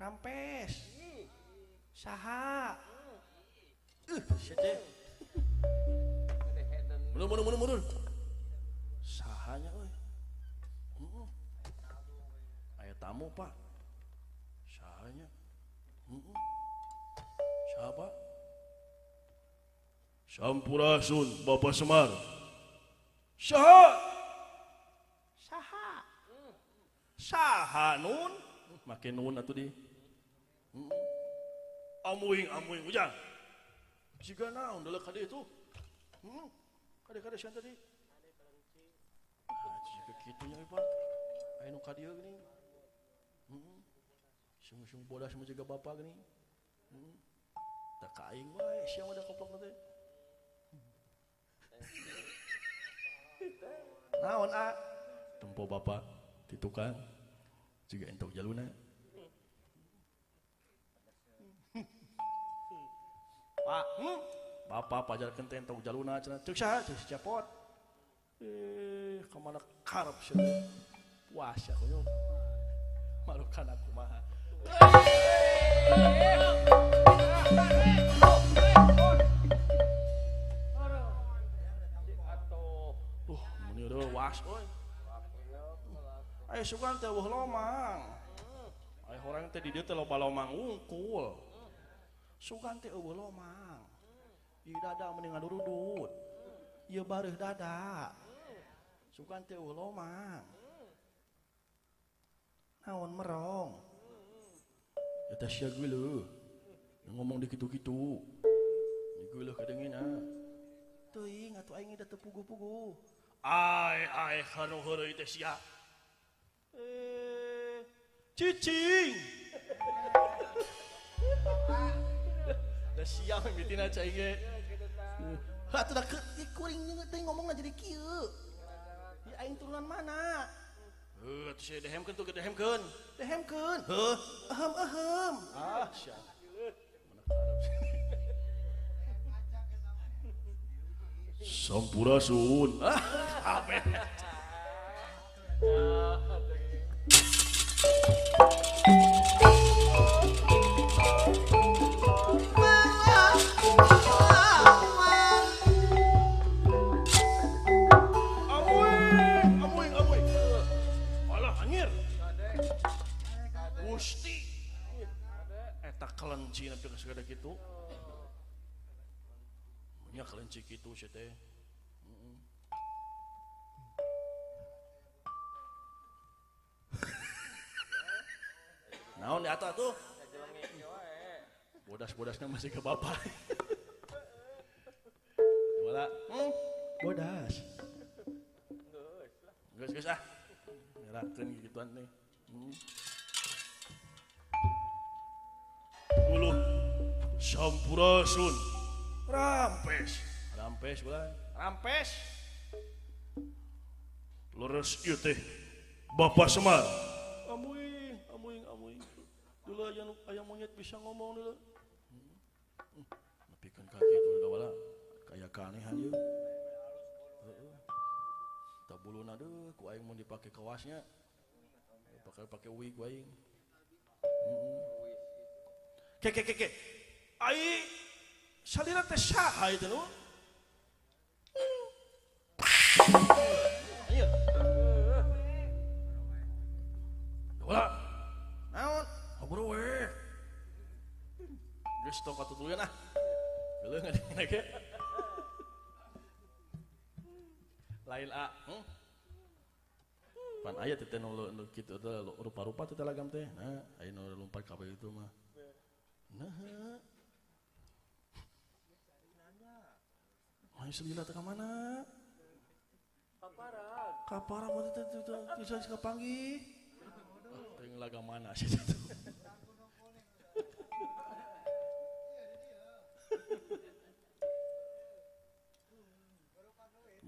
Rampes. Saha? Sia teh. Mundur mundur mundur mundur. Sahanya euy. Heeh. Aya tamu, Pak. Sahanya? Heeh. Saha, Pak? Sampurasun, Bapak Semar. Saha? Saha? Saha nun? Make nun atuh di. Amuing amuing ujang. Jiga naon deuleu ka dieu tuh. Heeh. Kade-kade sian tadi. Ah, jiga kitu nya Pak. Aya nu ka dieu geuning. Heeh. Sung-sung bodas mah jiga bapak geuning. Heeh. Da ka aing wae sia mah da koplok teh. Naon a? Tempo bapak di tukang jiga entok jaluna. Pak, bapak pajarkeun teh entok jaluna cenah. Ceuk saha? Ceuk si Cepot. Eh, ka mana karep sia teh. Puas sia kunyuk. Malukan aku mah. Meni reuas euy. Aya sugan teh eueuh lomang. Aya horang teh di dieu teh loba lomang wungkul. Sugan teh eueuh lomang. Ieu dada mending ngadurudut. Ieu bareuh dada. Sugan teh eueuh lomang. Naon merong. Eta sia geuleuh. Ngomong di kitu-kitu. Di geuleuh kadengina. Teuing atuh aing da teu puguh-puguh. Ai ai kanu heureuy teh sia. Eh, cicing. Da sia mimitina cai ge. Atuh da kuring teh ngomongna jadi kieu. Ya aing turunan mana? Heuh, atuh sia dehemkeun tuh dehemkeun. Dehemkeun. Heuh, ehem ehem. Ah, sia. Mana karep sih. Sampurasun. Ah, abe. Amuing, amuing, amuing. Alah anjir. Gusti. Eta kelenci nepi ka sagede kitu. Nya kelenci kitu sia teh. Heeh. Naon di atas tuh? Bodas-bodasnya masih ke bapak. Bola. Bodas. Geus geus ah. Ngerakeun gituan teh. Uluh. Sampurasun. Rampes. Rampes bola. Rampes. Leres ieu teh. Bapak Semar. Amuing, amuing, amuing. Dulu aya monyet bisa ngomong dulu. Nepikeun ka kitu da wala. Kaya kaanehan ieu. Heeh. Tah buluna deui ku aing mun dipake kawasnya. Dipake-pake wig ku aing. Heeh. Ke ke ke ke. Ai salira teh saha ieu teh nu? Ayo. Wala. Naon? Ngobrol we. Geus tong katutuluyan ah. Geuleuh ngadengin ge. Lain a. Pan aya teh nu kitu teh rupa-rupa teh lagam teh. Nah, aya nu lompat ka itu mah. Nah. Ayo selila teh ka mana? Kaparag. Kaparag mah teh teh bisa kapanggih. Teuing laga mana sih itu.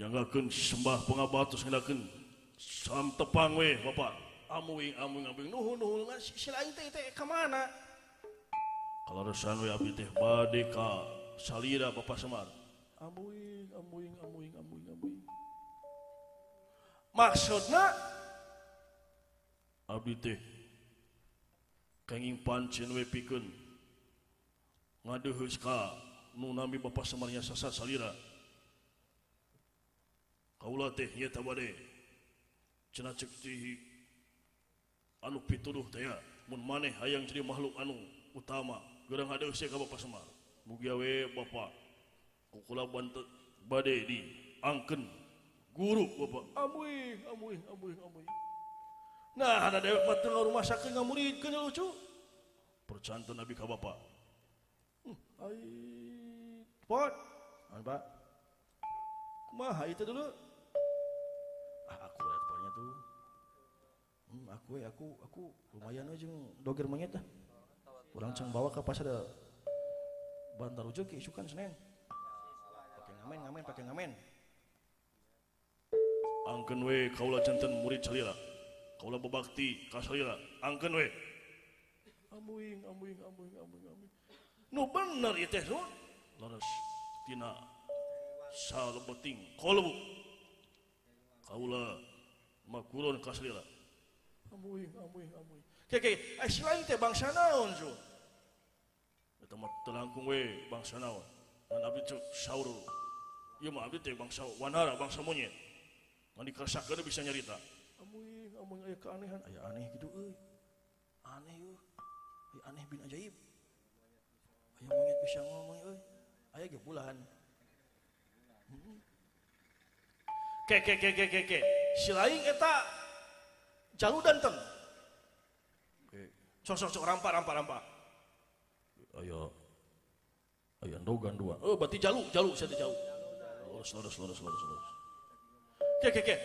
Nyanggakeun sembah pangabatus ngeunakeun sam tepang we Bapak. Amuing amuing amuing nuhun nuhun sila aing teh teh ka mana? Kalaresan we abdi teh bade ka salira Bapak Semar. Amuing amuing amuing amuing amuing. Maksudna abdi teh Kenging pancen we pikeun ngadeuheus ka nu nami Bapak Semarnya sasa salira. Kaula teh nya bade cenah cek ti anu pituduh teh ya mun maneh hayang jadi makhluk anu utama gerang ngadeuheus ka Bapak Semar. Mugia we Bapak ku kula bade di angkeun guru Bapak. Amuy amuy amuy amuy. Nah, ada dewek mah teu ngarumasakeun ngamuridkeun lucu. Percanten abi ka Bapak. Ai pot. Anu Pak. Kumaha ieu dulu? Ah, aku lihat potnya tuh. Aku lumayan we jeung doger monyet dah. Urang cang bawa ke pasar Bantarujeg ke isukan Senin. Pake ngamen ngamen pake ngamen. Angkeun we kaula janten murid salira. Kaula bebakti ka salira. Angkeun we. Amuing amuing amuing amuing amuing. Nu bener ieu teh nu. Leres tina salebeting kalbu. Kaula maguron ka salira. Amuing amuing amuing. Ke ke ai selain teh bangsa naon su? Eta mah teu langkung we bangsa naon. Ngan abdi teh saur. Ieu mah abdi teh bangsa wanara, bangsa monyet. Ngan dikersakkeun bisa nyarita. Amuing amuing aya keanehan, aya aneh gitu euy. Aneh euy. Aya aneh bin ajaib. Aya monyet bisa ngomong euy. Aya ge bulan. Ke ke ke ke ke ke. Si lain eta jaludan ten. Sok sok sok rampa rampa rampa. Aya aya ndogan dua. Oh berarti jalu jalu saya teh jalu. Lurus lurus lurus lurus lurus. Ke ke ke.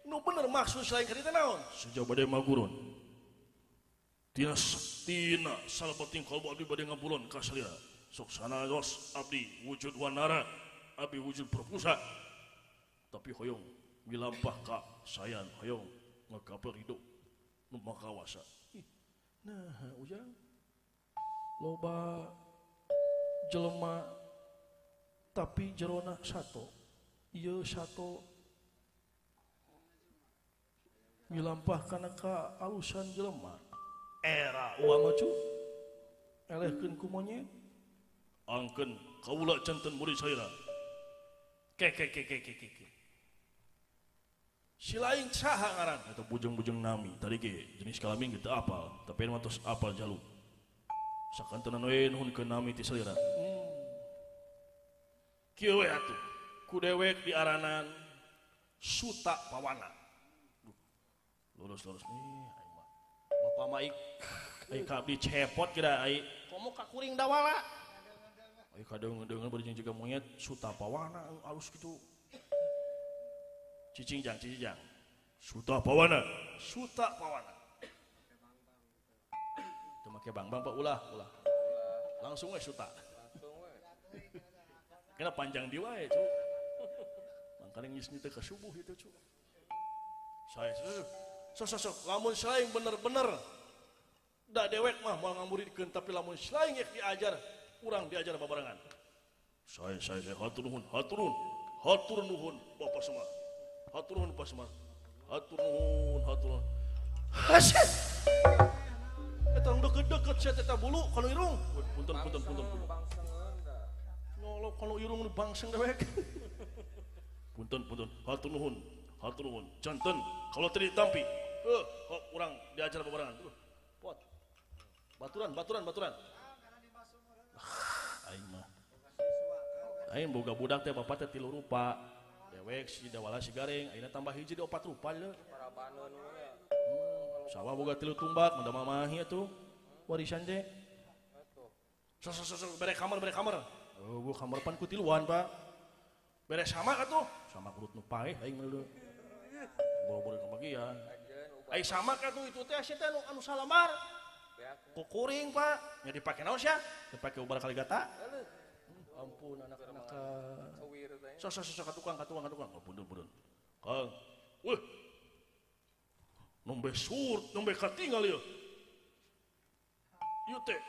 Nu bener maksud selain karita naon? Sejauh bade magurun. Tina tina salebeting kalbu abdi bade ngabulon ka salira. Sok sanaos abdi wujud wanara, abdi wujud perpusa. Tapi hoyong milampah ka sayan hoyong ngagapel hidup nu makawasa. Nah, ujang loba jelema tapi jerona sato. Ieu sato milampah kana ka alusan jelema. Era uang cu elehkeun ku monyet. Angkeun kaula janten murid salira. Ke ke ke ke ke ke. Si lain saha ngaran eta bujeng-bujeng nami tadi ge jenis kelamin gitu apal tapi mah tos apal jalu. Sakantenan we nuhunkeun nami ti salira. Kieu we atuh ku dewek diaranan Suta Pawana. Lurus lurus nih aing mah. Bapak mah ai ka abdi cepot kira ai komo ka kuring dawala. Ai kadeung-deungeun bari jeung jiga monyet Suta Pawana alus kitu. Cicing jang cicing jang. Suta Pawana, Suta Pawana. Teu make bang-bang Pak ulah ulah. Langsung we Suta. Langsung we. Kena panjang di wae cu. Mangkana geus teu ka subuh itu cu. Saya sok sok sok lamun selain bener-bener da dewek mah moal ngamuridkeun tapi lamun selain rek diajar urang diajar babarengan. Saya hatur nuhun hatur nuhun hatur nuhun Bapak semua. Hatur nuhun Bapak semua. Hatur nuhun hatur nuhun. Haset. Eta deket-deket sia teh bulu kana irung. Punten punten punten punten. Nyolok kana irung nu bangseng dewek. Punten punten hatur nuhun. Hatur nuhun. Janten kalau teu ditampi, kok urang diajar babarengan. Pot. Baturan baturan baturan. Aing mah. Aing boga budak teh bapak teh tilu rupa. Dewek si dawala si gareng, ayeuna tambah hiji di opat rupa leuh. Sawah boga tilu tumbak, mun mamahi atuh. Warisan teh. Sok sok sok bere kamar bere kamar. Oh, gua kamar pan ku tiluan, Pak. Bere sama atuh. Sama urut nu paeh aing mah leuh. Boro-boro kebagian. Ai sama ka tuh itu teh sia teh anu salamar. Kukuring, Pak. Nya dipake naon sia? Dipake ubar kaligata. Ampun anak-anak. Sok sok sok ka tukang ka tukang ka tukang. Oh, punten punten. Kang. Weh. Nembe surt, nembe katingal ieu. Ieu teh.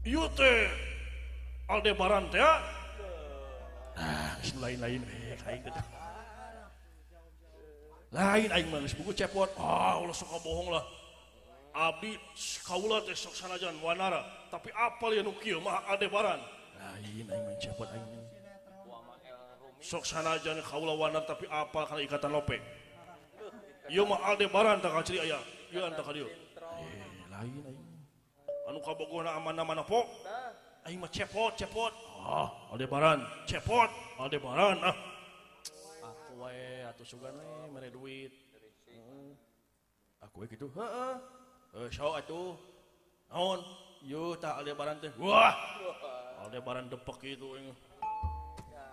Ieu teh Aldebaran teh. Nah, lain-lain we aing teh. Lain aing mah geus buku cepot. Ah, ulah sok bohong lah. Abdi kaula teh sok sanajan wanara, tapi apal ya nu kieu mah Aldebaran. Lain aing mah cepot aing. Sok sanajan kaula wanara tapi apal kana ikatan lope. Ieu mah Aldebaran tah kaciri aya. Ieu anta ka dieu. Lain aing. Anu kabogohna amanah-mana po. Aing mah cepot, cepot. Ah, Aldebaran, cepot, Aldebaran ah. Aku wae atuh sugan we mere duit. Aku we kitu, heeh. Sok atuh. Naon? Ieu tah Aldebaran teh. Wah. Aldebaran depek kitu aing.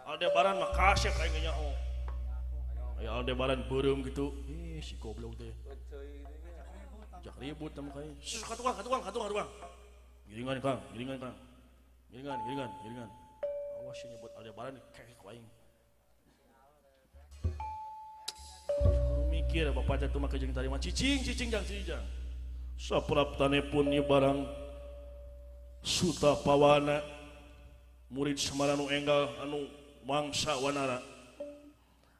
Aldebaran mah kasep aing nyaho. Aya Aldebaran beureum kitu. Ih, si goblok teh. Jak ribut teh mah aing. Ka tukang, ka tukang, ka tukang, ka tukang. Giringan Kang, giringan Kang. Giringan, giringan, giringan. Awas sih nyebut Aldebaran kekek ku aing. Mikir bapak teh mah jeung tarima cicing cicing jang cicing jang. Sapraptane pun ieu barang Suta Pawana murid Semar anu enggal anu mangsa wanara.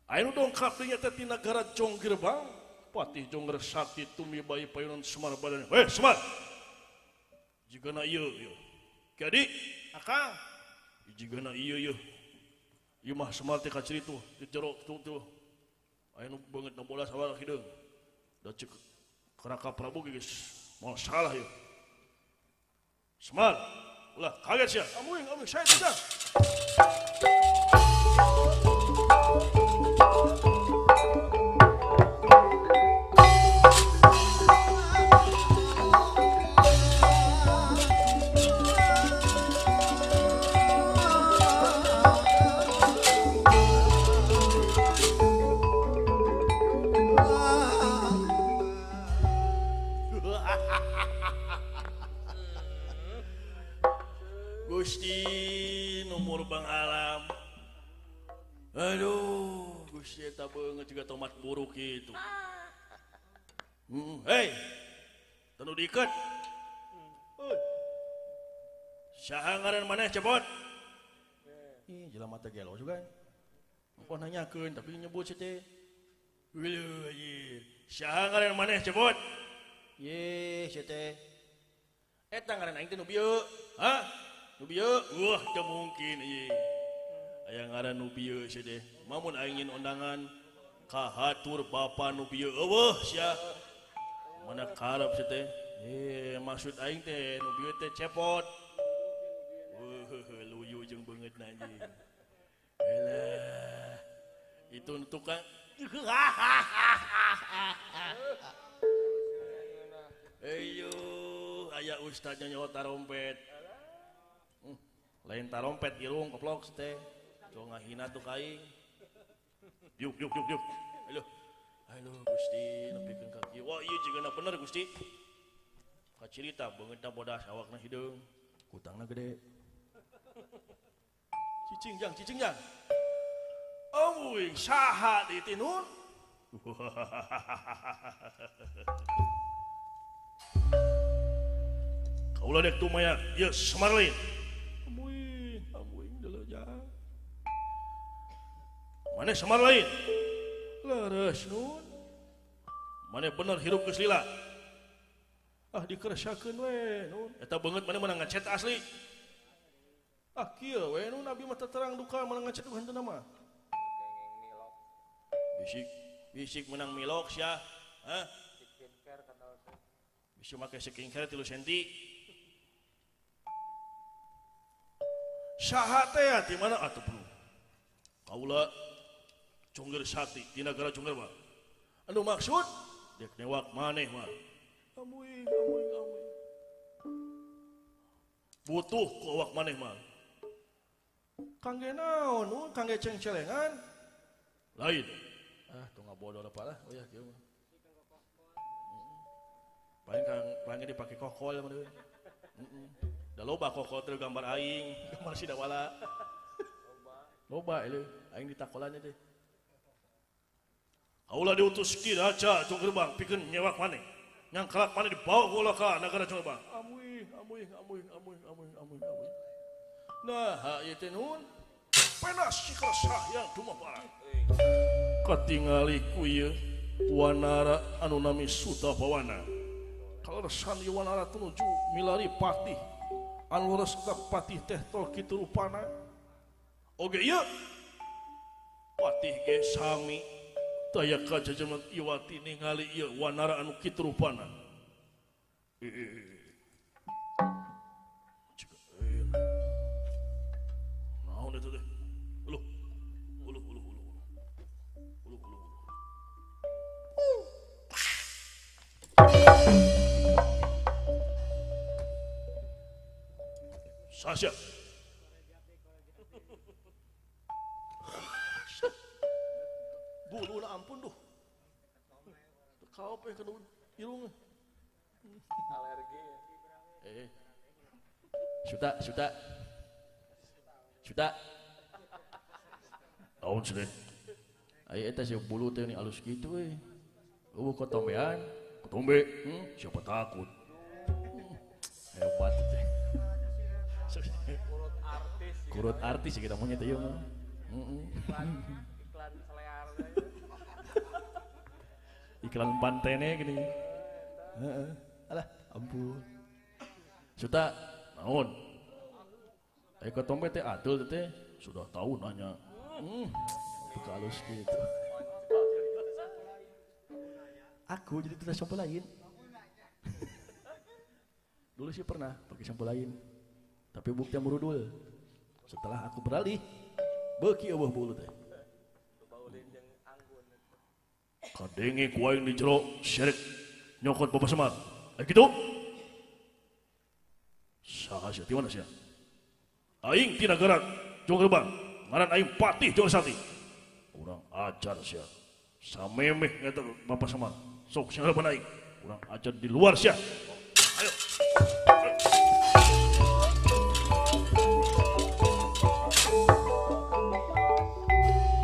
Aya nu dongkap dinya teh ti nagara Jonggerbang, Patih Jongger Sakti tumibai payunan Semar badan. Heh Semar. Jigana ieu ieu. Ki Adi, akang. Jigana ieu ieu. Ieu mah Semar teh kaciri tuh di jero tuh tuh. Aya nu beungeut na bodas awal hideung. Da ceuk Raka Prabu geus moal salah ieu. Semar, ulah kaget sia. Amuing, amuing, saya tidak. Gusti nomor bang alam. Aduh, Gusti eta beungeut juga tomat buruk gitu. Hei, teu diiket. Saha ngaran maneh cepot? Ih, jelema teh gelo juga. Engko nanyakeun tapi nyebut si teh. Weuh, anjir. Saha ngaran maneh cepot? Ye, si teh. Eta ngaran aing teh nu bieu. Hah? Nu bieu? Wah, teu mungkin ieu. Aya ngaran nu bieu sia teh. Mamun aing nyin undangan kahatur bapa nu bieu eueuh sia. Mana karep sia teh? Maksud aing teh nu bieu teh cepot. Weuh, luyu jeung beungeutna anjing. Elah. Itu tukang. Ayo, aya ustaznya nyawa tarompet. Lain tarompet irung koplok teh. Coba ngahina tuh kaing. Yuk yuk yuk yuk. Aduh. Aduh Gusti nepikeun ka kieu. Wah ieu jigana bener Gusti. Kacirita beungeutna bodas awakna hideung. Kutangna gede. Cicing jang, cicing jang. Euy, saha di tinun? Kaula dek tumaya ieu Semar lain. Amuing, amuing deuleu jang. Maneh Semar lain? Leres nun. Maneh bener hirup geus lila. Ah dikeresakeun we nun. Eta beungeut maneh meunang ngacet asli. Ah kieu we nun abi mah terang duka meunang ngacet henteu mah. Bisik, bisik menang milok sia. Hah? Bisa make skincare 3 senti. Saha teh di mana atuh perlu. Kaula Jongger Sakti di nagara Jongger mah. Anu maksud dek newak maneh mah. Amuing, amuing, amuing. Butuh ku awak maneh mah. Kangge naon nu kangge cengcelengan? Lain. Ah, tuh ngabodoh apa lah. Oh ya kieu mah. Paling kang paling dipake kokol mah deui. Heeh. Da loba kokol teh gambar aing, gambar si Dawala. Loba ieu, aing ditakolan teh. Kaula diutus ki raja Jonggerbang pikeun nyewak maneh. Nyang kalak maneh dibawa ku ka nagara Jonggerbang. Amuing, amuing, amuing, amuing, amuing, amuing, amuing. Nah, ieu teh nun. Penas si yang dumapara. Katingali ku ieu wanara anu nami Suta Pawana. Kaleresan ieu wanara tunuju milari patih. Anu leres ka patih teh tol kitu rupana. Oge ieu patih ge sami taya kajajaman Iwati ningali ieu wanara anu kitu rupana. Naon eta teh? Uluh. Uluh uluh uluh. Uluh uluh. Sasya. Bulu lah ampun duh. Kau apa yang kena irung? Alergi. Suta, suta. Suta. Naon sih? Ayo eta si bulu teh ni alus kitu euy. Eueuh kotombean, kotombe. Siapa takut? Hebat teh. Kurut artis. Kurut artis kita maunya teh ieu mah. Iklan selear. Iklan pantene gini. Heeh. Alah, ampun. Suta, naon? Ayo kotombe teh atul teh sudah tahu nanya. Halus gitu. Aku jadi tidak shampoo lain. Dulu sih pernah pakai shampoo lain, tapi buktinya merudul. Setelah aku beralih, beuki eueuh bulu teh. Kadenge ku aing di jero syerek nyokot Bapak Semar. Ayo kitu. Saha sia ti mana sia? Aing tina gerak Jong Gerbang. Ngaran aing Patih Jong Sati. Urang ajar sia. Samemeh eta Bapak Semar. Sok sia harapan aing. Urang ajar di luar sia. Ayo.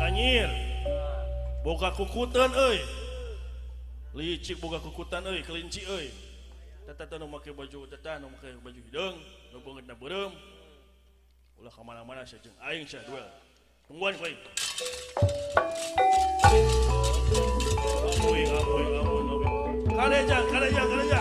Anjir. Boga kukutan euy. Licik boga kukutan euy, kelinci euy. Tata nu make baju tata nu make baju hideung, nu beungeutna beureum. Ulah ka mana-mana sia jeung aing sia duel. Tungguan ku aing. Ampun, ampun, ampun, ampun. Kaleja, kaleja, kaleja.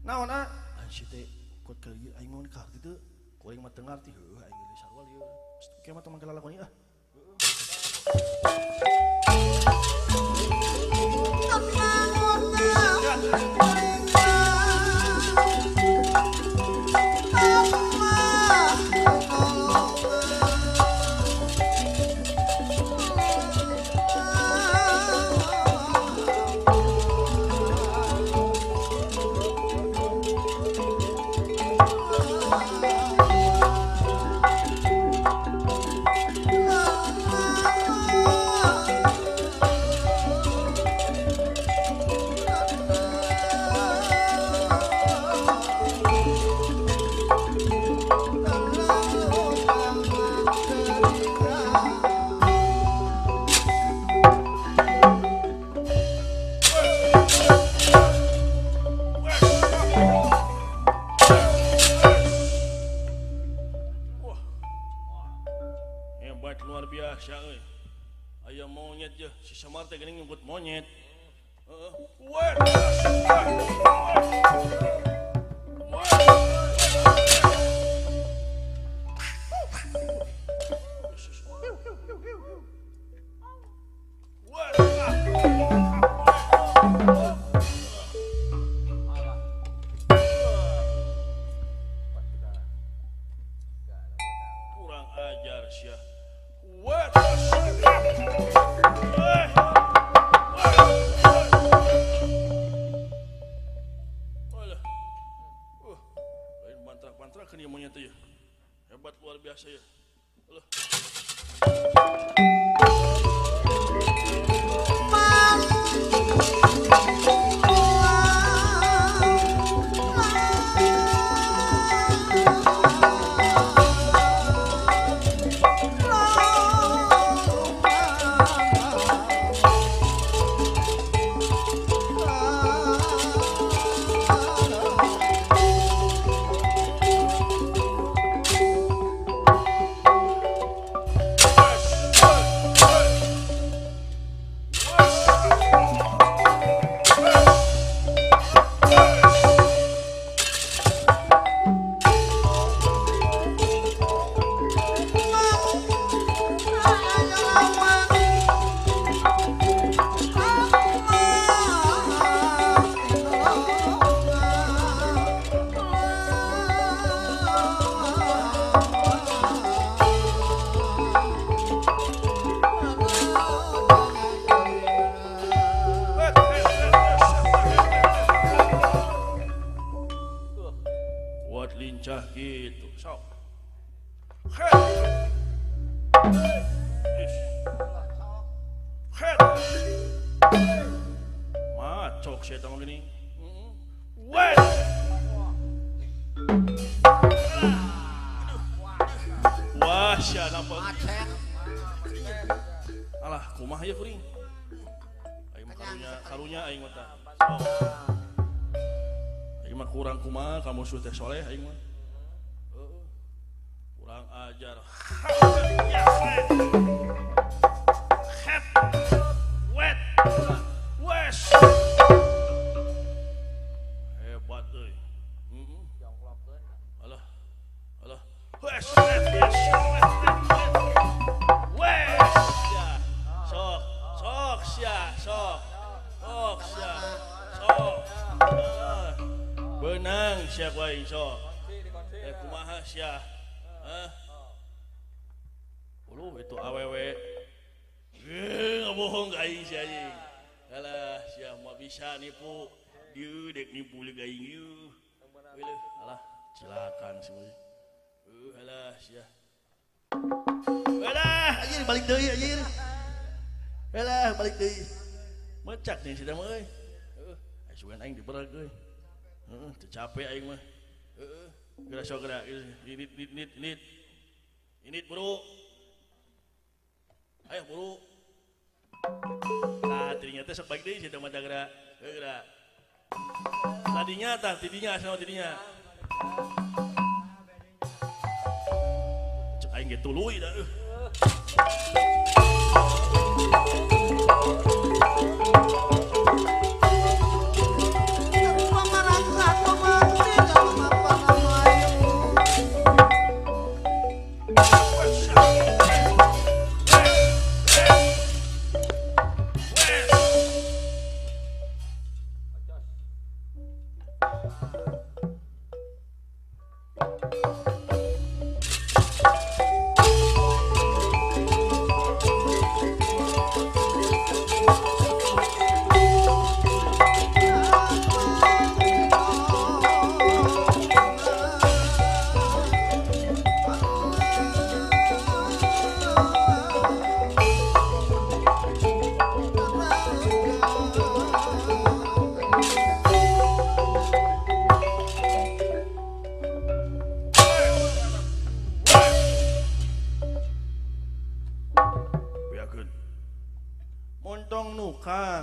Naon ah? Si teh kot keur ieu aing mun ka kitu, ku aing mah teu ngarti heuh aing geus sarua ieu. Ke mah tong mangke lalakon ieu ah. Hebat luar biasa euy. Aya monyet je, si Semar teh geuning nyumput monyet. Heeh. Kurang ajar sia. Mantrak-mantrakeun ieu monyet teh. Hebat luar biasa ya. Alah. Het. Het. Macok sia mah geuning. Wet. Wah, sia nampak. Alah, kumaha ieu kuring? Aing mah karunya, karunya aing mah tah. Sok. Aing mah kurang kumaha ka musuh teh soleh aing mah. Heeh. Kurang ajar. Het. Wet. Wes. Hebat euy. Heeh. Alah. Alah. Wes. Wes. Ya. Sok, sok sia, sok. Sok sia. Sok. Benang sia ku aing sok. Eh kumaha sia? Hah? Uluh itu awewe. Ngebohong ka aing sia anjing. Alah sia moal bisa nipu. Dieu dek nipu leug aing ieu. Weuh, alah silakan sih. Alah sia. Alah, anjir balik deui anjir. Alah balik deui. Mecak nih si mah euy. Heeh, aya sugan aing dibereg euy. Heeh, teu capek aing mah. Heeh, geura sok geura. Init init init. Init buru. Ayo buru. Nah, tadinya teh sok balik deui si mah geura. Heuh geura. Tadinya tah tidinya asal tidinya. Cek aing ge tuluy da euy.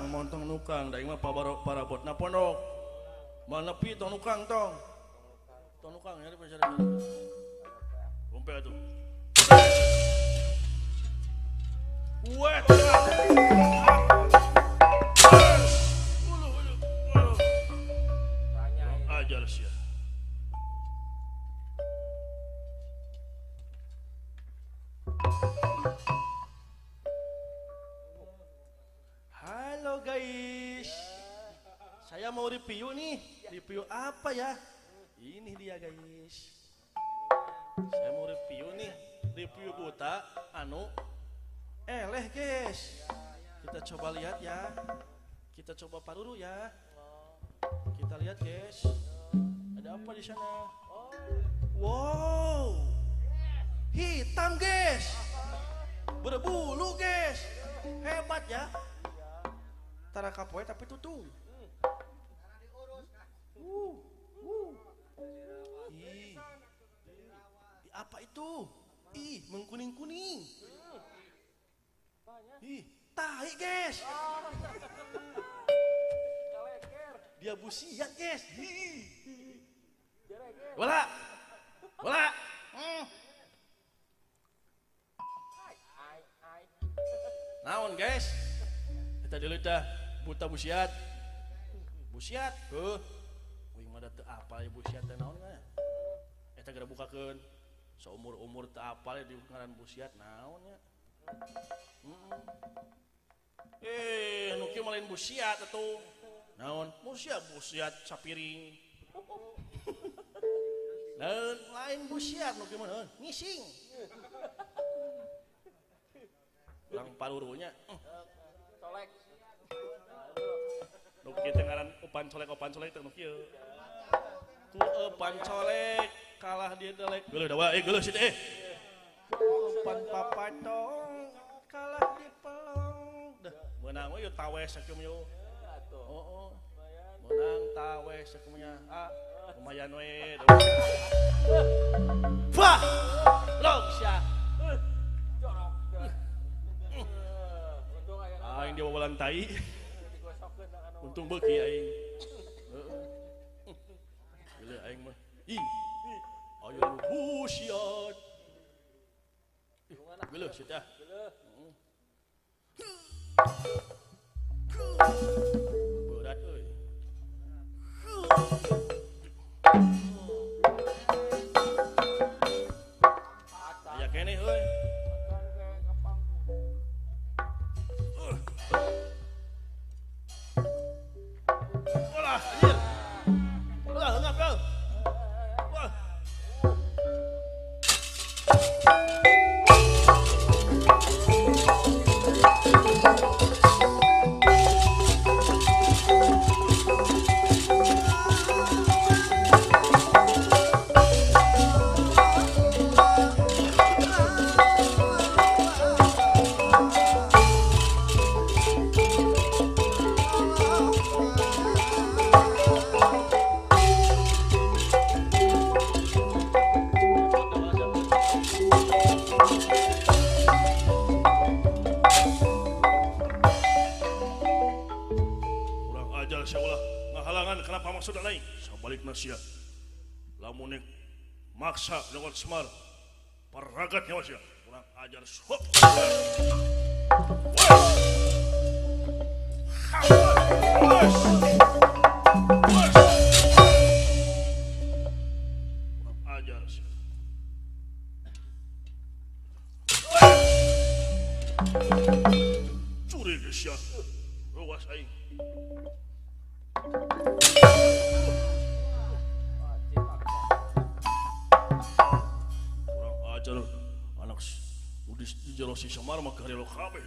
Montong nukang, da mah parabotna pondok. Moal nepi tong nukang tong. Tong nukang nyari pacar. Rumpel atuh. Wet. Ajar sia. Halo guys, saya mau review nih. Review apa ya? Ini dia guys. Saya mau review nih, review buta anu eleh guys. Kita coba lihat ya. Kita coba paruru ya. Kita lihat guys. Ada apa di sana? Wow, hitam guys. Berbulu guys. Hebat ya. Tara kapoe tapi tutung. Ih. Apa itu? Ih, mengkuning-kuning. Ih, tahi guys. Dia busiat guys. Bola. Bola. Naon guys? Kita dulu dah buta busiat. Busiat. Heuh. Uing mah da teu apal ya busiat teh naon nya. Eta geura bukakeun. Saumur-umur teu apal di ngaran busiat naon nya. Nu kieu mah lain busiat atuh. Naon? Busiat busiat sapiring. Naon lain busiat nu kieu mah naon? Ngising. Urang parurunya. Colek. Nu kieu teh ngaran opan colek teh nu kieu. Ku opan colek kalah dia delek. Geuleuh da wae, geuleuh sih teh. Pan papatong kalah di pelong. Dah meunang we tawes sakieu mah. Heeh. Meunang tawes sakieu mah. Ah, lumayan we. Wah! Long sia. Jorok. Untung aya. Aing dia bawalan tai. Untung beuki aing. Heeh. Gila aing mah. Ih. Ayo busiat. Geuleuh sia teh. Geuleuh. Berat euy. Aya keneh euy. Olah, anjir. Ulah heungap euy. Wah. Sia lamun maksa nyokot Semar paragat nyawa sia kurang ajar sok. Kurang ajar sia. Curi sia ruas aing. Anak di jero si Semar mah karelo kabeh.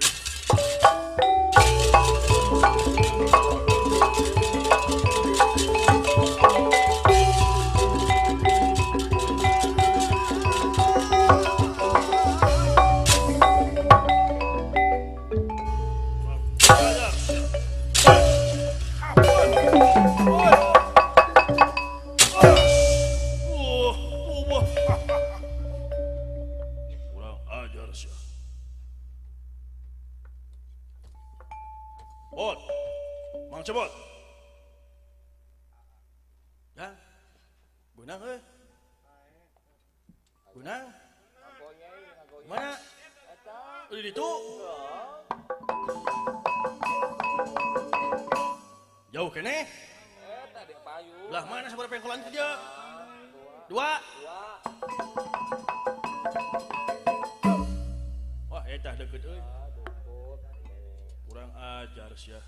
Bot, Mang Cebot. Ya, Bunang euy. Bunang. Mana? Di ditu. Jauh keneh. Eta di payu. Lah mana sabaraha pengkolan teh dia? Dua. Wah, eta deukeut euy. Kurang ajar sia.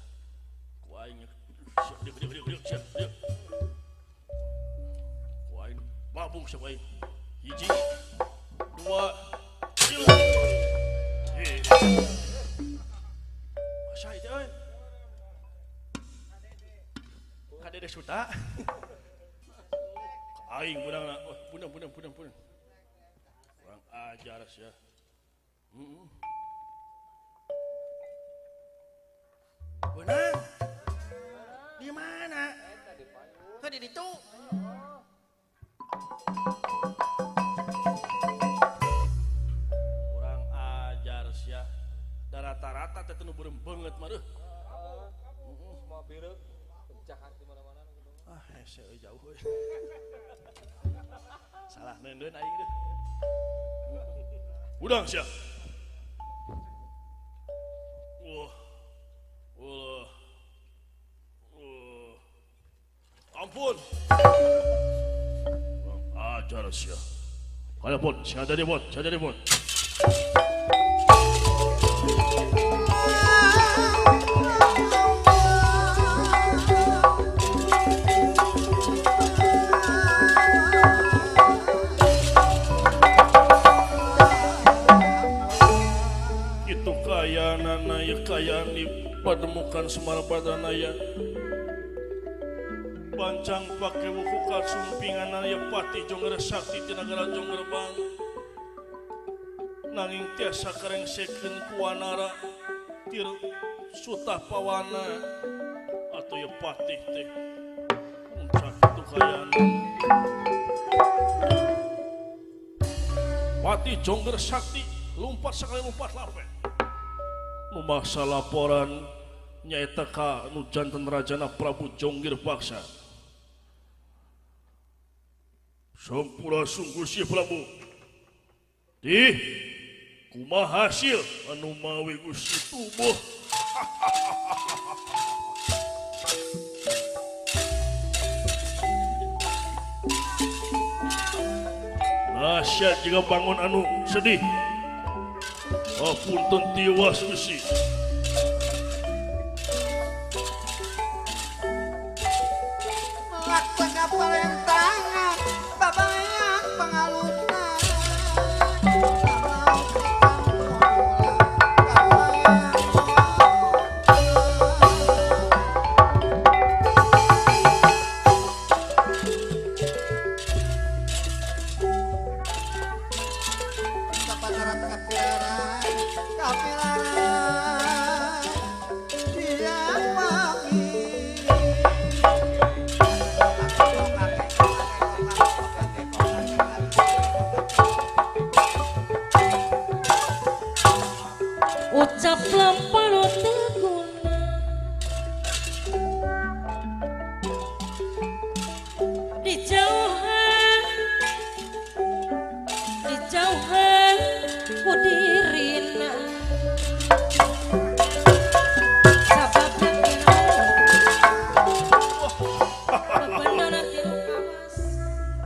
Ku aing sia dieu dieu dieu sia dieu. Ku aing mabuk sia ku aing. Hiji, dua, tilu. Asa itu euy? Kadede suta. Aing beunang, oh, punang punang punang punang. Kurang ajar sia. Heeh. Beunang. Di mana? Kok di ditu? Kurang ajar sia. Da rata-rata teh nu beureum beungeut mah deuh. Semua bireuk pecahan di mana-mana gitu. Ah, hese euy jauh euy. Salah neundeun aing deuh. Udang sia. Wah. Wah. Wah. Ampun. Kurang ajar sia. Kaya bot, sia jadi bot, sia jadi bot. Itu kayanana ya kayan di pademukan Semar Badanaya. Bancang pake wuku kasumpingan ya pati jongger sakti di negara jongger bang. Nanging tiasa karengsekeun ku wanara tir sutah pawana atuh ye patih teh puncak kitu kayana. Patih Jongger Sakti lompat sekali lompat lape. Memaksa laporan nyaeta ka nu janten rajana Prabu Jonggir Paksa. Sampurasun Gusti Prabu. Dih, kumaha hasil anu mawi Gusti tubuh. Dahsyat jika bangun anu sedih. Apunten tiwas Gusti. Melaksana perintahan babayan pengalusan. Ucap lempano teguna dijauhan, dijauhan ku dirina sababna bebenana tilu kawas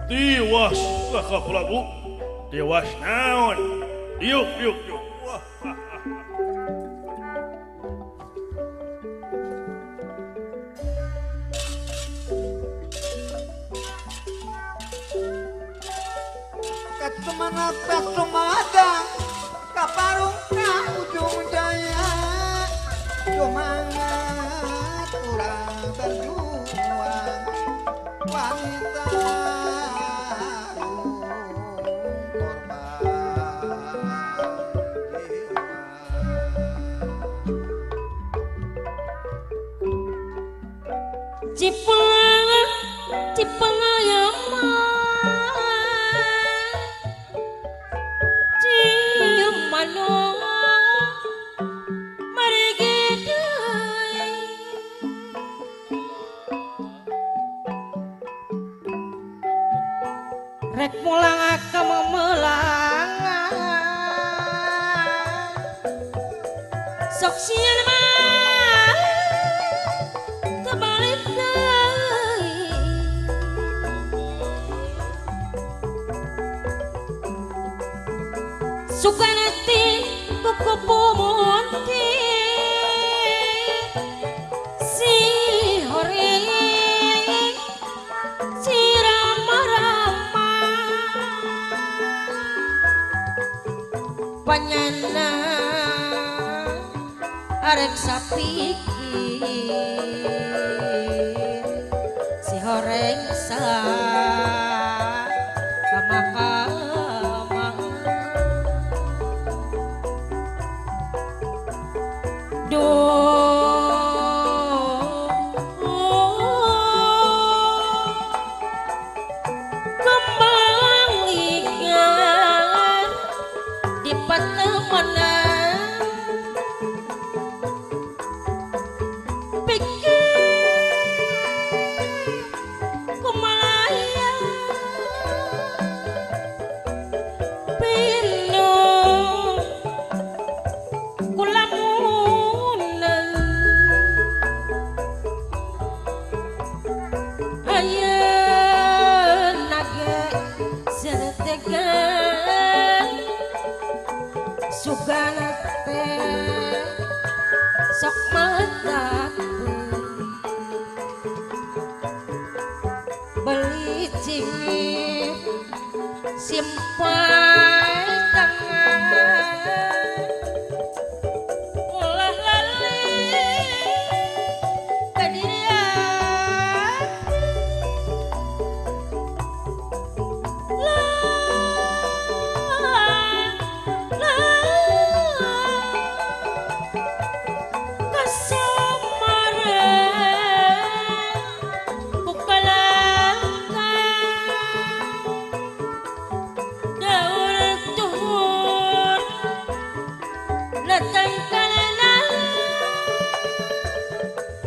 tiwas Kakak Prabu tiwas naon diuk diuk diuk. Wah. Katumana Sumadang kaparung ka ujung jaya semangat urang berjuang wanita korban jiwa. Cipeng cipeng ayama rek mulang ka memelangan sok sieun mah tebalik deui sukana ti kuku munti si horing si rama-rama panyana arek sapikir si horeng sa kama-kama kembang ikan di patemanan pikir kumalaya pinu kulamunan ayeuna ge setegan sugana teh sok matakeun beli cingit simpai tangan ulah lali ka diri aku la la. Tatangkalana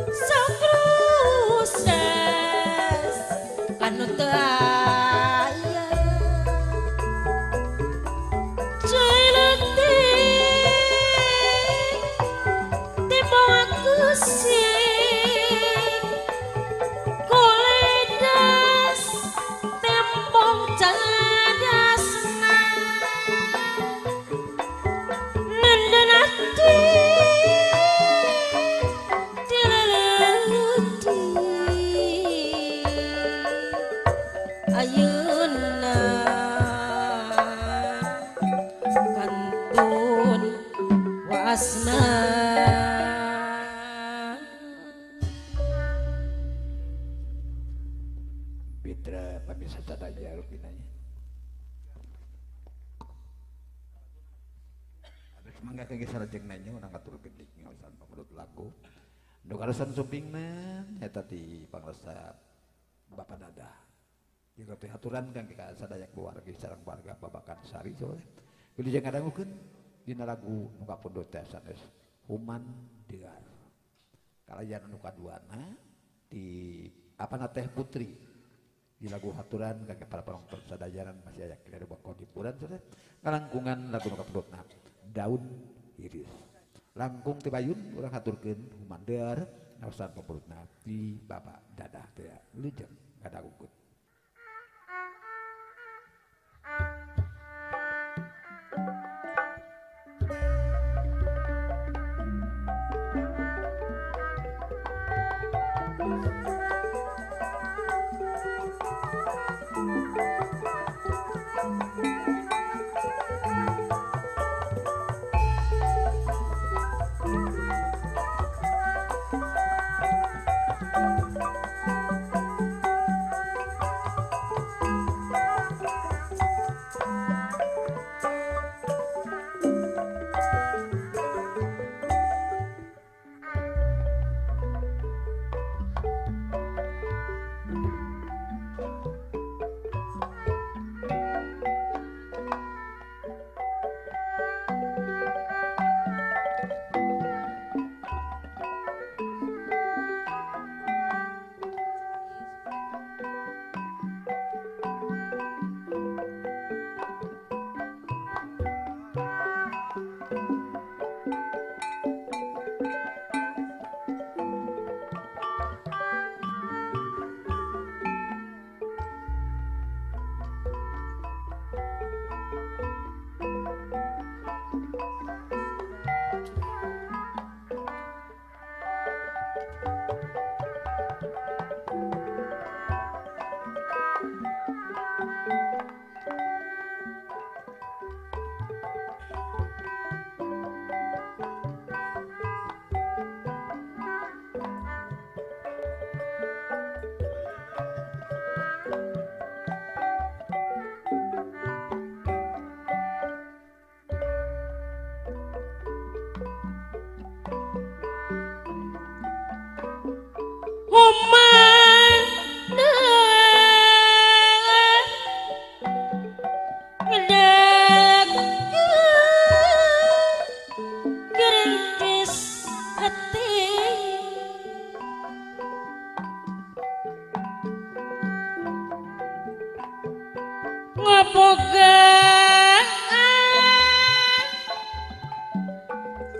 sok proses kanu teu aya Celeutik timbang kusik kuledas tembong cadasna nenden ati dileleuti ayeuna kantun waasna. Mitra pamirsa sadaya rupinanya. Aduh mangga kangge sarajengna nya urang ngaturkeun deui ngaosan pamrut lagu. Nu kaleresan sumpingna eta ti pangresa Bapak Dada. Ieu teh aturan kangge ka sadaya keluarga sareng warga Babakan Sari soalnya. Wilujeng ngadangukeun dina lagu nu kapundhut teh sanes Human Dear. Kalayan nu kaduana di apana teh Putri. Di lagu haturan kangge para penonton sadayaran masih aya kira bangkon hiburan saudara ngalangkungan lagu nu kapundhutna Daun Iris. Langkung tibayun urang haturkeun humandear naosan pamrutna ti Bapak Dadah teh wilujeng ngadangukeun.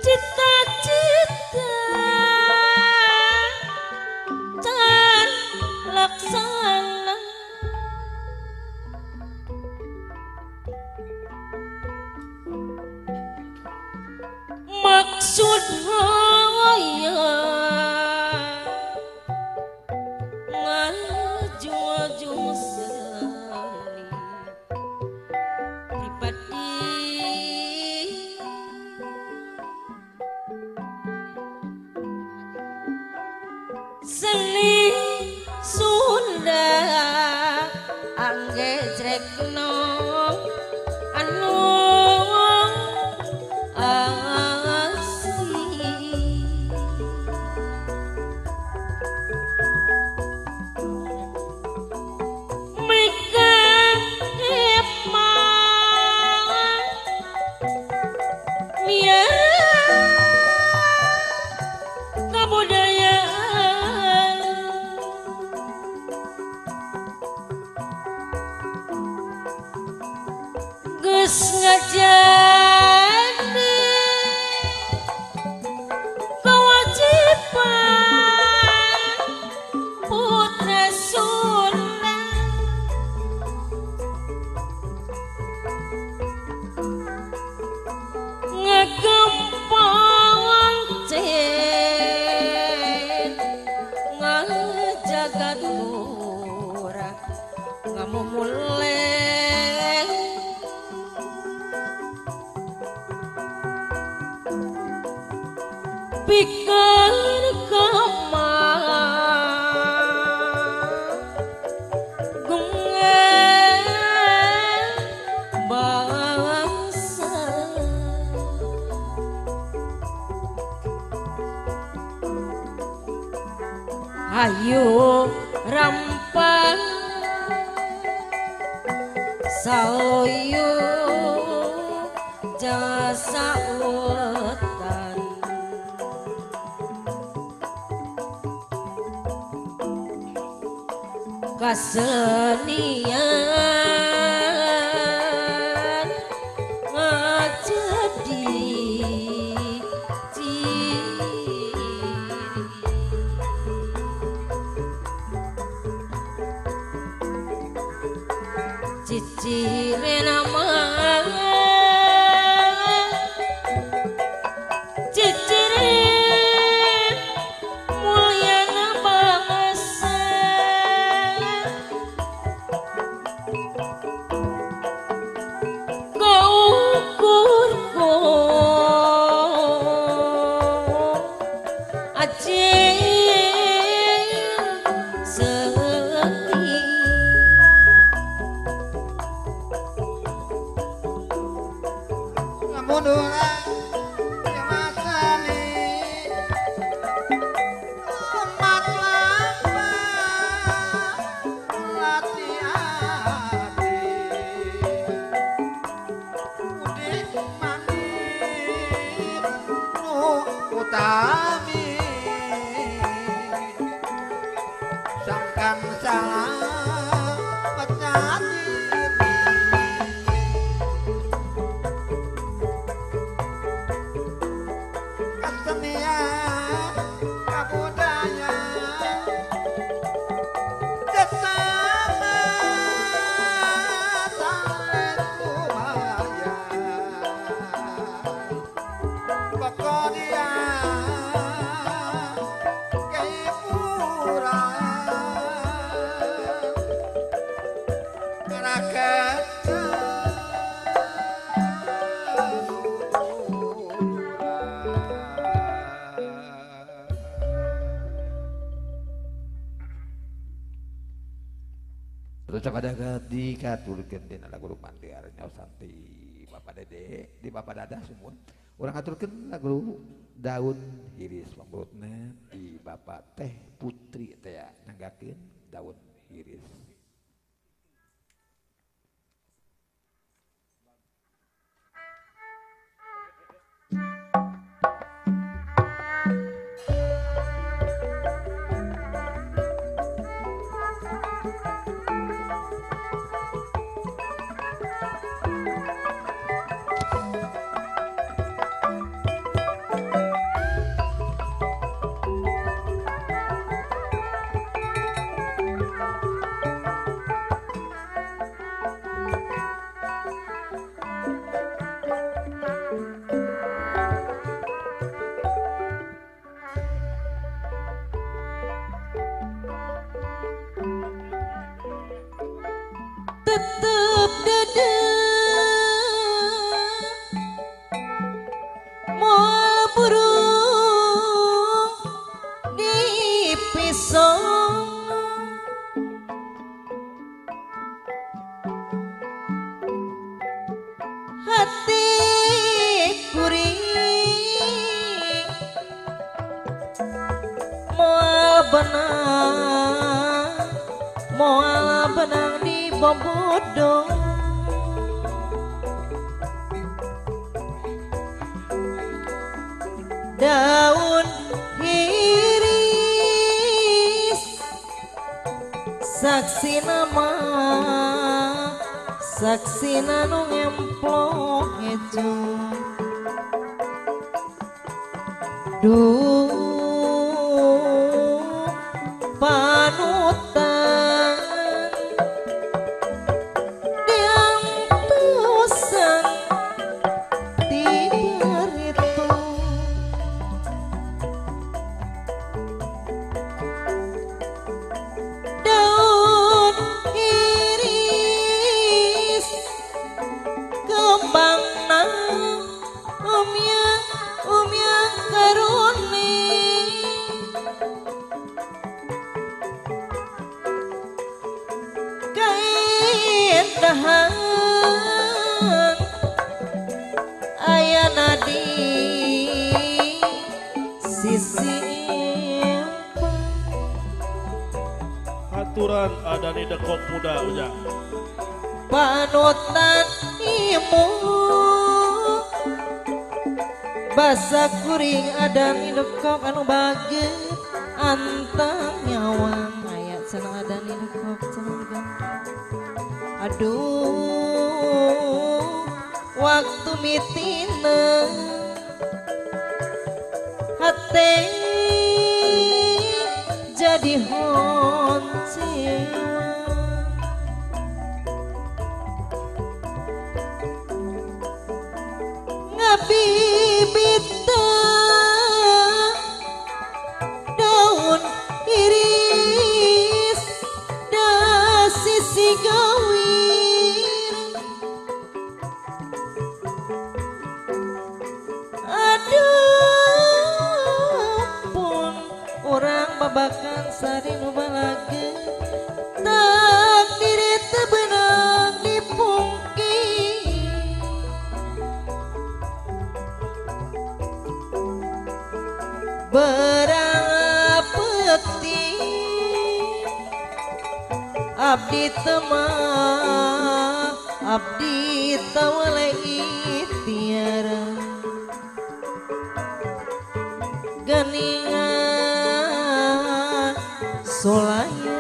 Cita-cita can laksana maksud hoyong ngaju-aju seni pribadi seni Sunda angge jrekno anu asli. Geus ngajadi kewajiban putra Sunda ngegempang cen ngajaga dura ngamumule pikeun kemagungan bangsa. Ayo rampang saoyo jasa utan kasenian ngajadi ciri cicire nama cicire mulyana bangsa kaukur ko acil seni. Dikaturkeun dina lagu Mandir nyaosan ti Bapak Dede di Bapak Dada semua urang aturkeun lagu Daun Hiris pamrutna di Bapak Teh Putri teh nanggakeun Daun Hiris. Tetep dede moal burung di pisau hati kuring moal benang di bobodo daun hiris saksi nama Saksina nu ngemplok ngejo duh panutan diantusan tibaritu daun iris kembang nang umyang umyang karuni kaindahan ayana di sisi aturan ada di dekok muda ujang panutan imu basa kuring ada di dekok anu baget antang nyawang aya cenah ada di dekok cenah ganteng aduh waktu mitina hate jadi honcewa ngabibita daun iris da sisi gawir aduh pun orang babakan sari nu balage takdir teu beunang dipungkiri berang peti abdi temah abdi tawale tiara geningan solaya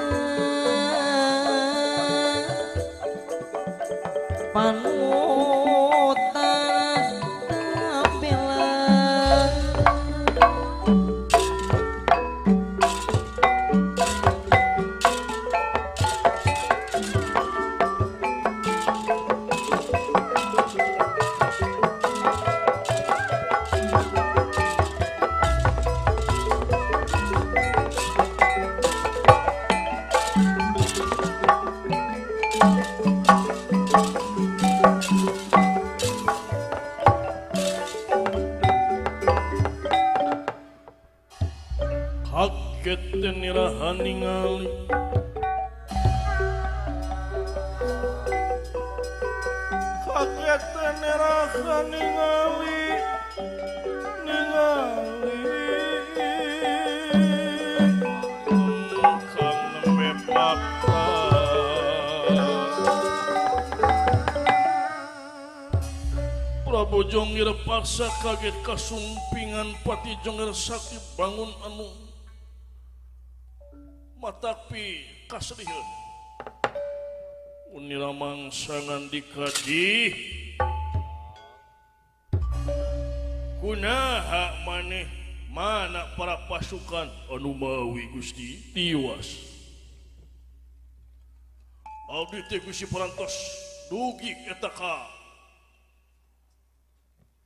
panutan tapela. Kaget nirahan ningali kaget nirahan ningali ningali kang nembe paksa Prabu Jonggir paksa kaget kasumpingan Pati Jonggir Sakti bangun anu matapi kasediheun unira mangsa ngandika di kunaha maneh mana para pasukan anu mawi Gusti tiwas abdi teh Gusti parantos dugi eta ka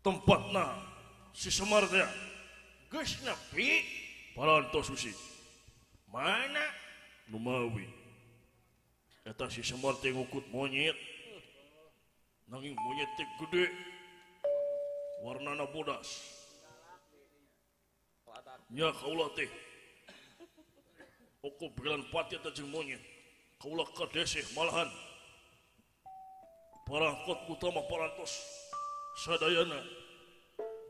tempatna si Semar teh geus nepi parantos Gusti mana numawi eta si Semar teh ngukut monyet nanging monyet teh gede warnana bodas nya kaula teh oko belan pati eta jeung monyet kaula kadeseh malahan parangkot utama parantos sadayana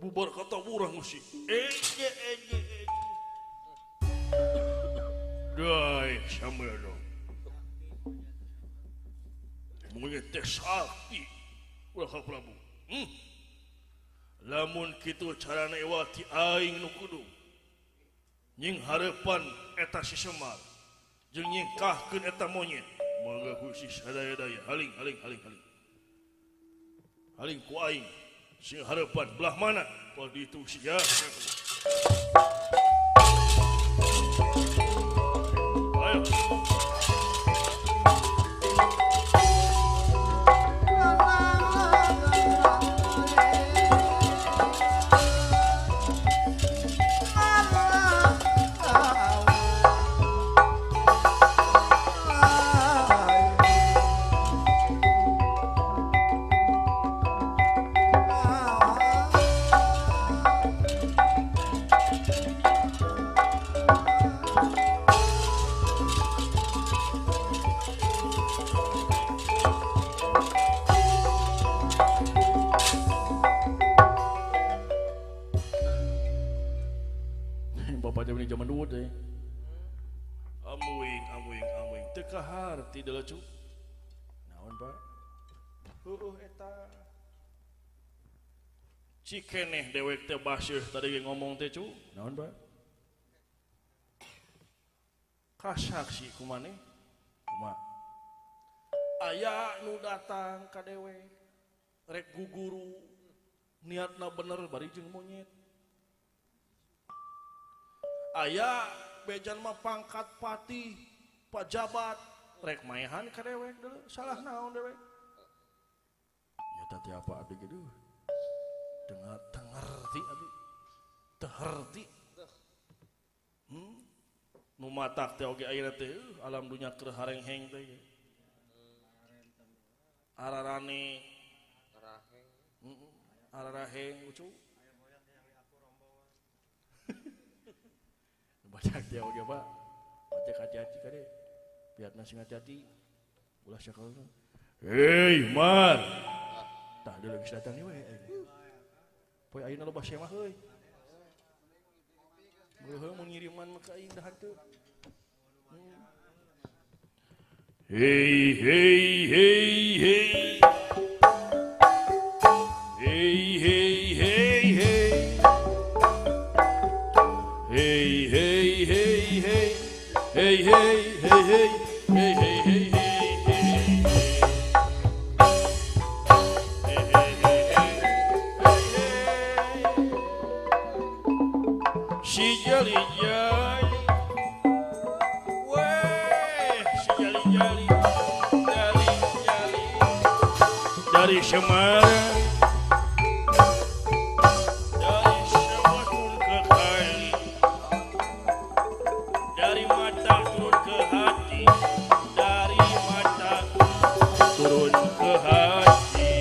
bubar kata urang Gusti eje eje Dai samelo. Monyet teh sakti ulah ka Prabu. Lamun kitu carana ewati aing nu kudu nying hareupan eta si Semar jeung nyingkahkeun eta monyet. Mangga Gusti sadaya-daya haling haling haling haling. Haling ku aing sing hareupan belah mana kalau ditu sia. Ayo. Tidak lucu. Naon Pak? Heueuh eta. Cikeneh dewek teh baseuh tadi ge ngomong teh cu. Naon Pak? Kasaksi kumaneh? Kumaha? Aya nu datang ka dewek rek guguru niatna bener bari jeung monyet. Aya bejan mah pangkat patih, pajabat rek maehan ka dewek deuleu salah naon dewek nyata teh apa abdi ge dengar tengerti abdi teu harti nu matak teh oge ayeuna teh alam dunya keur harengheng teh ararane araraheng ucu baca teh oge Pak baca hati-hati kade biar nasi hati-hati ulah sakalna. Hei Mar, tah deuleu geus datang we. Poe ayeuna loba semah euy. Heuh mun ngiriman mah ka aing dah henteu. Hei hei hei hei. Hei hei hei hei. Hei hei hei hei. Hei hei hei hei. Hey hey hey hey hey hey hey hey hey. Si jali jali, weh, si jali jali, jali jali dari Semarang, dari Semarang turun ke kali, dari mata turun ke hati. Dari mata turun ke hati.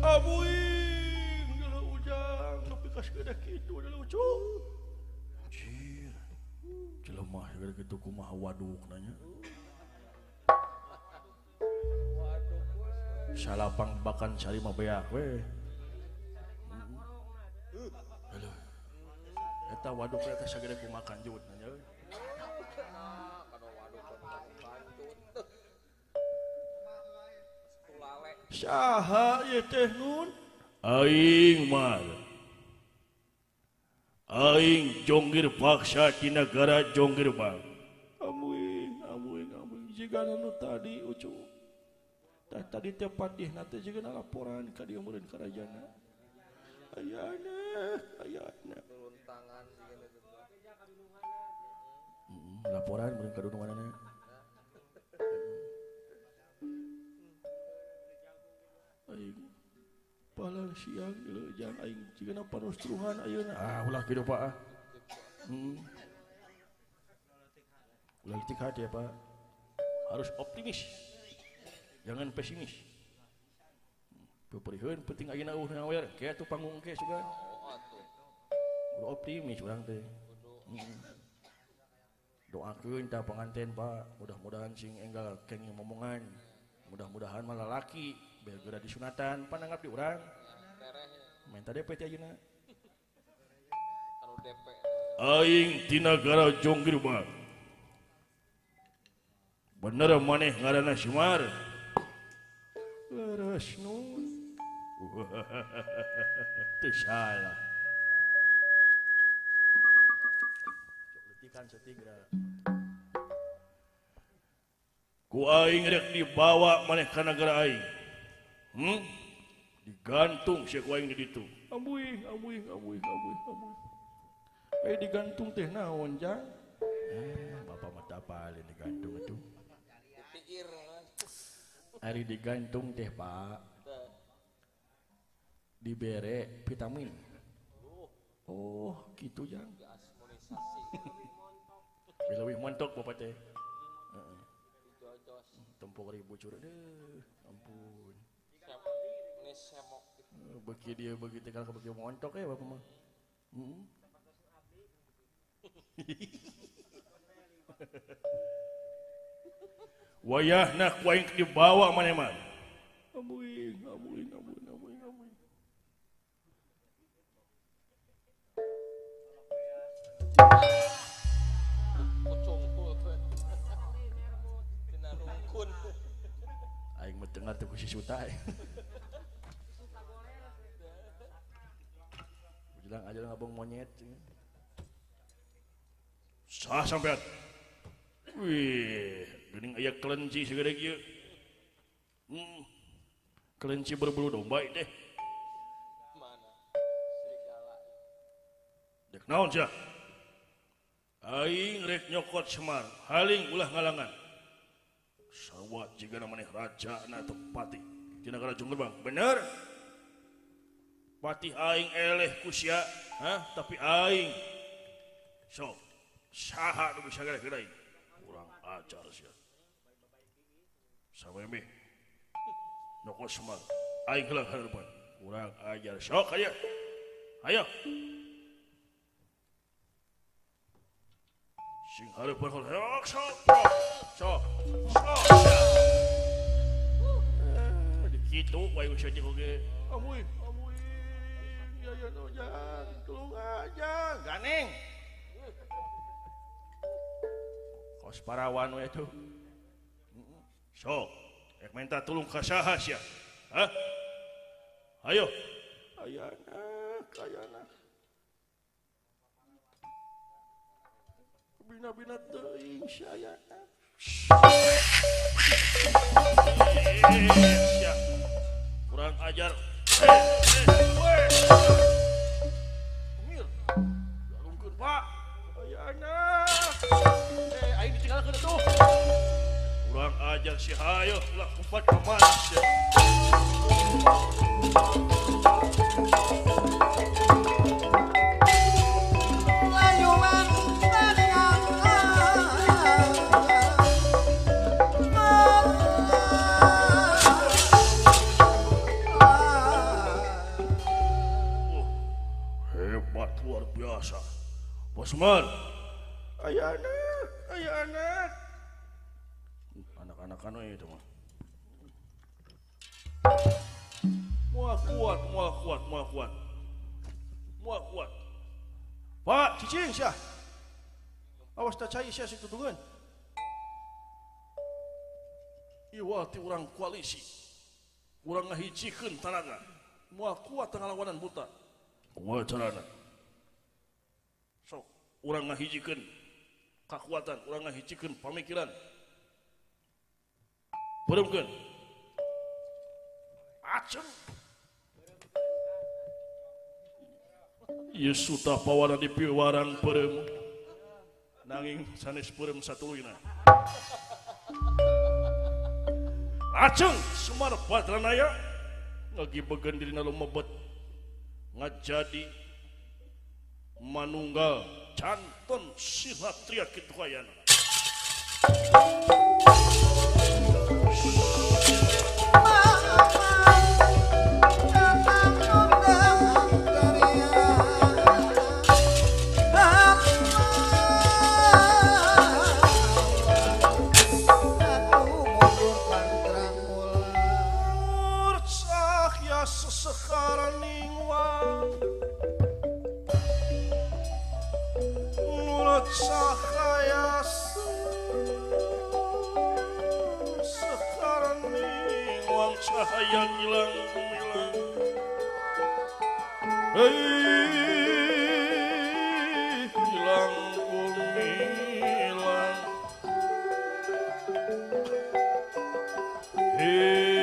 Abuing dulu ujang tapi kasih ada kitu dulu cu. Anjir. Jelema segala kitu kumaha waduk nanya. Salapang bakan salima beak we. Aduh. Eta waduk eta sagede kumaha kanjut nanya euy. Saha ieu teh nun? Aing mah. Aing jonggir paksa di negara jonggir bang. Amuing, amuing, amuing jigana nu tadi ucu. Tah tadi teh patihna teh jigana laporan ka dieu meureun karajana. Ayana, ayana. Turun tangan jigana teh. Laporan meureun ka dununganana. Aing palang siang deuleu jang aing jigana panustruhan ayeuna. Ah ulah kitu Pak ah. Ulah letik hati ya Pak. Harus optimis. Jangan pesimis. Peperiheun penting ayeuna eueuh nawer ke atuh panggung ke sugan. Kudu optimis urang teh. Doakeun tah panganten Pak, mudah-mudahan sing enggal kenging momongan. Mudah-mudahan malah lalaki biar geura disunatan pananggap di urang. Minta DP teh ayeuna. Aing ti nagara Jonggir Bang. Bener maneh ngaranna Semar. Leres nun. Teu salah. Letikan setigra. Ku aing rek dibawa maneh ka nagara aing. Digantung sia ku aing di ditu. Ambuing, ambuing, ambuing, ambuing, ambuing. Eh digantung teh naon jang? Bapak mah teu apalin digantung atuh. Ari digantung teh Pak. Dibere vitamin. Oh, gitu jang. Bileuwih montok bapak teh. Heeh. Tempok ribu curug deh, ampun. Beki dia beki teh kalau beki montok ya bapak mah. Wayahna ku aing dibawa maneh mah. Ambuing, ambuing, ambuing, ambuing, ambuing. Aing mah teu ngarti ku si Suta. Bilang aja ngabong monyet. Sah sampean. Wih, geuning aya kelenci segede kieu. Kelenci berbulu domba teh. Mana? Serigala. Dek naon sia? Aing rek nyokot Semar, haling ulah ngalangan. Sawat jigana maneh rajana atau patih di nagara Junggerbang. Bener? Patih aing eleh ku sia, hah? Tapi aing sok saha nu bisa gara-gara aing. Kurang ajar sia. Sameme nyokot Semar, aing heula harapan. Kurang ajar sok ayo. Ayo. Sing hareupeun sok sok sok sok. Kitu wae geus teh oge. Amuy, amuy. Ya ya no jang, tulung aja, ganeng. Kos parawan we tuh. Sok, rek minta tulung ka saha sia? Hah? Ayo. Ayana, ayana. Bina-bina teuing sia ayana. Kurang ajar. Mir. Galungkeun, Pak. Ayana. Aing ditinggalkeun atuh. Kurang ajar si hayo, ulah kupat ka mana sia. Biasa. Bosman. Ayana, ayana. Anak-anak anu itu mah. Mual kuat, mual kuat, mual kuat. Mual kuat. Pak, cicing sia. Awas tak cai sia situtungan. Iwal ti urang koalisi. Urang ngahijikeun tanaga. Mual kuat ngalawanan buta. Kumaha carana? Sok urang ngahijikeun kakuatan, urang ngahijikeun pamikiran. Beureumkeun. Aceng. Ieu suta pawana di piwarang peureum. Nanging sanes peureum satuluyna. Aceng Semar Badranaya ngagibegeun dirina lumebet ngajadi manunggal canton silatria kitu ayana. Cahaya gilang gumilang Hei hilang gumilang hei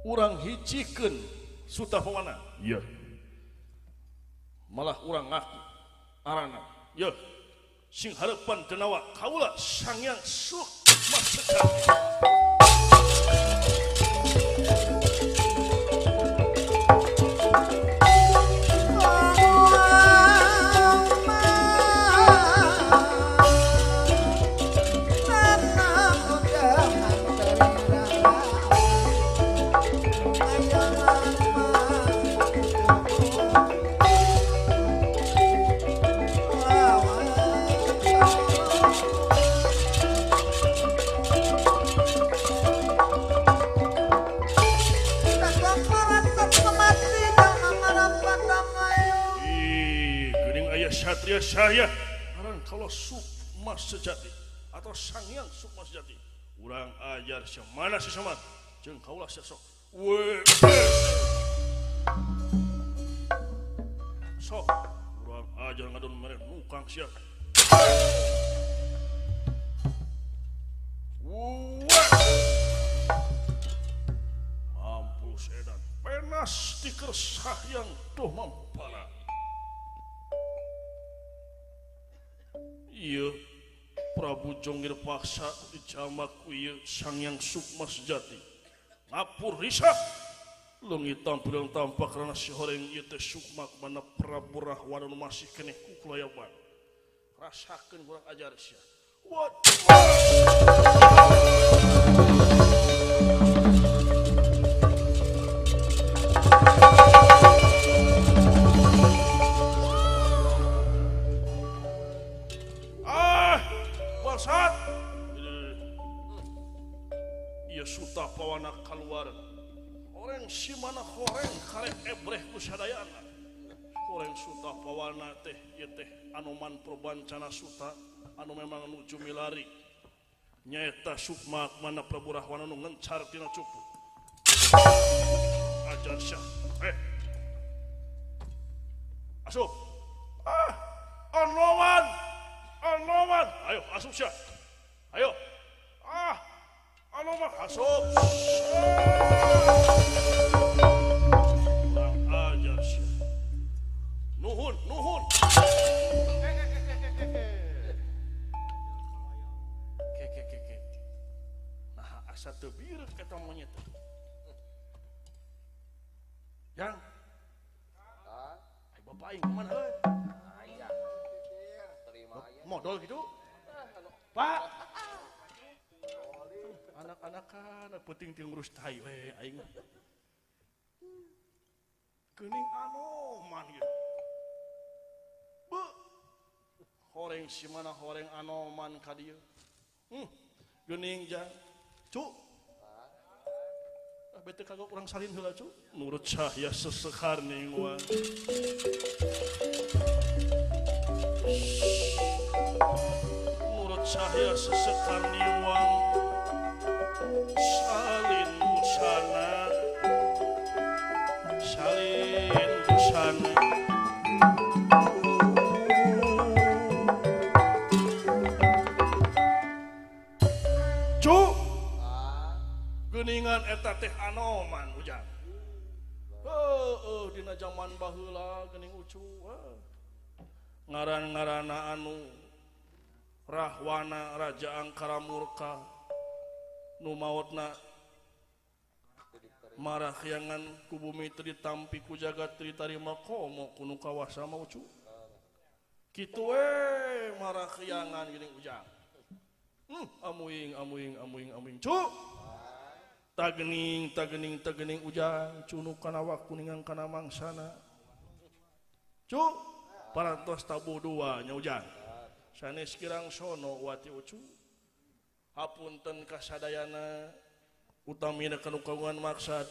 urang hijikeun Sutapawana. Iya. Malah urang ngaku arana. Ye. Sing hareupan denawa kaula Sanghyang Sukma Sejati. Satria saya aran kalau Sukma Sejati atau Sanghyang Sukma Sejati urang ajar semana si Somad jeung kaulah sok we sok urang ajar ngadon mere nukang sia mampus edan penas tiker Sanghyang tuh mampana. Iya Prabu Jonggir paksa dijamak ku ieu Sanghyang Sukma Sejati ngapur risa leungit tampil tampak karena si horeng ieu teh Sukma mana Prabu Rahwana nu masih keneh ku kulayaban rasakeun kurang ajar sia. Iya Sutapawana keluar orang si mana horeng karek ebreh ku sadayana horeng Sutapawana teh ieu teh Anoman Prabancana Suta anu memang nuju milari nyaeta Sukma mana Prabu Rahwana nu ngencar tina cupu ajar sia asup ah Anoman Anoman ayo asup sia ayo ah Anoman asup kurang ajar sia nuhun nuhun ke ke ke ke nah asa teu bireuk eta monyet yang ai bapak aing kumaha euy modal gitu Pak anak-anak kan penting ting ngurus tai we aing geuning Anoman ieu beuh horeng si mana horeng Anoman ka dieu geuning jang cu ah bete kagok urang salin heula cu nurut cahya sesekar ningwa nurut cahya sesekar niwang salin busana salin busana cu geuningan eta teh Anoman ujang heueuh dina jaman baheula geuning ucu ngaran-ngarana anu Rahwana Raja Angkara Murka nu maotna marahyangan ku bumi teu ditampi ku jagat teu ditarima komo ku nu kawasa mah ucu kitu we marahyangan geuning ujang amuing amuing amuing amuing cu tagening tagening tagening ujang cunu kana waku ningang kana mangsana cu parantos tabuh dua nya ujang sanes kirang sono wati ucu hapunten kasadayana utamina kanu kagungan maksad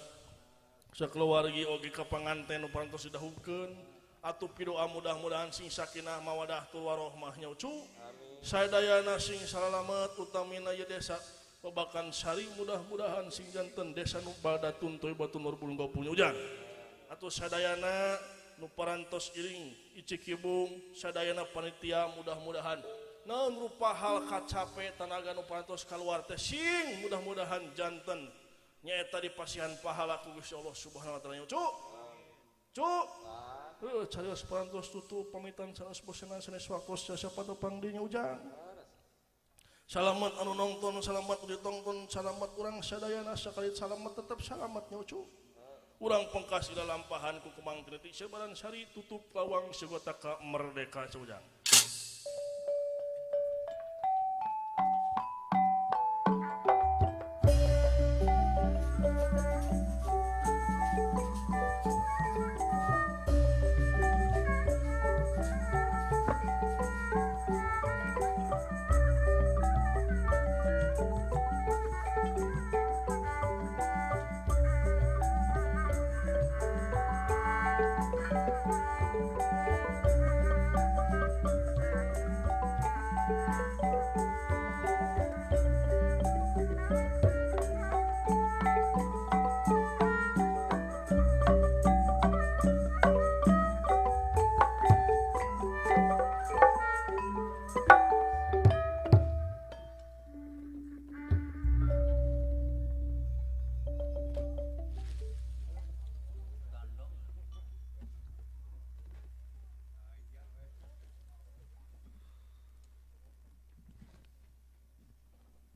sakeluargi oge ka panganten nu parantos didahubkeun Atuh pidoa mudah-mudahan sing sakinah mawadah tur warohmah nya Ucu. Sadayana sing salamet utamina ieu desa Babakan Sari mudah-mudahan sing janten desa nu baldatun thayyibatun warbul ghafur ujang. Atuh sadayana nu parantos iring icikibung sadayana panitia mudah-mudahan naon rupa hal kacape tanaga nu parantos kaluar teh sing mudah-mudahan janten nyaeta dipasihan pahala ku Gusti Allah Subhanahu wa taala. Cu. Cu. Heuh carios parantos tutup pamitan sanes bosenan sanes waktos jasa patepang dinya ujang. Salamat anu nonton, salamat nu ditonton, salamat urang sadayana sakali salamat tetep salamat nya Ucu. Urang pengkas ila lampahan ku Kemang Trinity Sebaran Sari tutup lawang segota ka merdeka ujang.